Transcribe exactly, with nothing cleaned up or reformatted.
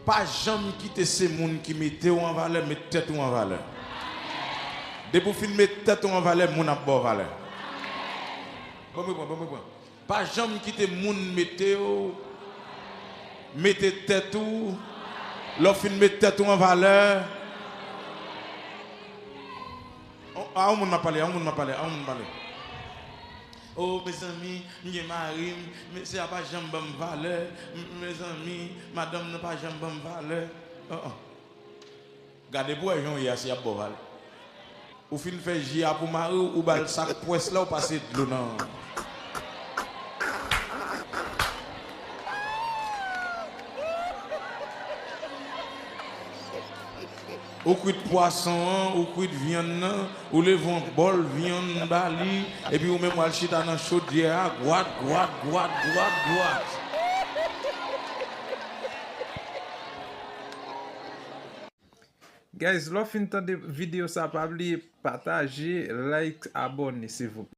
Pa janm kite se moun ki mete w an valè, met tèt ou an valè. Depi w fin met tèt ou an valè, moun ap ba w valè. Bon, mwen pran, bon, mwen pran. Pa janm kite moun mete w, mete tèt ou, lè w fin met tèt ou an valè. Oh, a yon moun m ap pale, a yon moun m ap pale, a yon moun m pale. Oh, mezanmi, m gen mari m, mesye a pa janm ban m valè. M- Mezanmi, madanm nan pa janm ban m valè. Oh, oh. Gade pou wè jan w ye a, si y ap ba w valè. Ou fin fè ji a pou mari w, ou ba l sak pwès la, ou pase dlo nan. Ou kwit pwason an, ou kwit vyann nan, ou leve yon bòl vyann ba li, epi ou menm w al chita nan chodyè a, gwat, gwat, gwat, gwat, gwat. Guys, lè w fin tande videyo sa, pa bliye pataje, like, abòne, silvouplè.